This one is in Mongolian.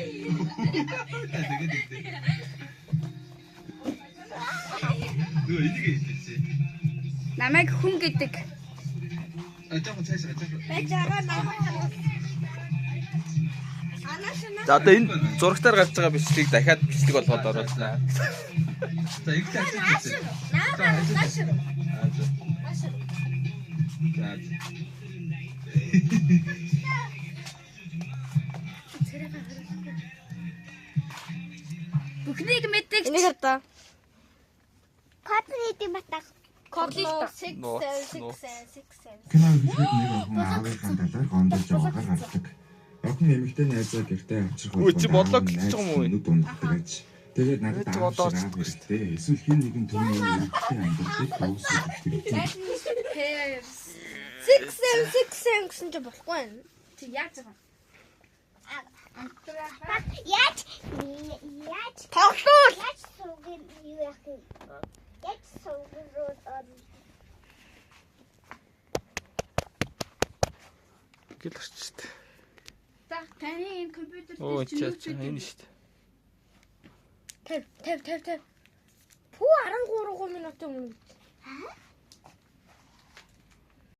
Тэгээд идэв. Нөгөө энийг идчихээ. Намайг хүн гэдэг. А жоохон цаашаа жоохон. Байж байгаа намайг харуул. Анаа шинэ. За одоо энэ зурагтаар гарч байгаа бичлэгийг дахиад бичлэг болгоод оруулнаа. За их цаашаа хийчихээ. Наа харуул нааш. А за. Нааш. За. За. Бүхнийг мэддэг. Энийг хардаа. Кодны идэм батах. Код 6 Нууц, 6 нууц. 6 7. Кино үзэхэд нэг охин аавынхаа талаар гондолж байгаагаар гардаг. Охин эмэгтэй найзаа гэртээ авчрах Үй, чи бодлоо гэлж байгаа юм уу? нүд унтдаг аж. Тэгээд надад Чи аав бодлоо шиг аав хэрэгтэй. Эсвэл хэн нэгэн түүний эрэгтэй амьдралыг дуусгах хэрэгтэй. Pairs. 6 7 6 7 гэсэн чи болохгүй юм. Чи яаж байгаа? Яаж яаж Тоглоул. яаж суугын юу яах вэ? Яаж суугын руу орно? Гэл орчт. За таны энэ компьютер Оо дээр чи чи юу ч энэ шүү дээ. 50 50 50 50. Пүү 13 минутын өмнө.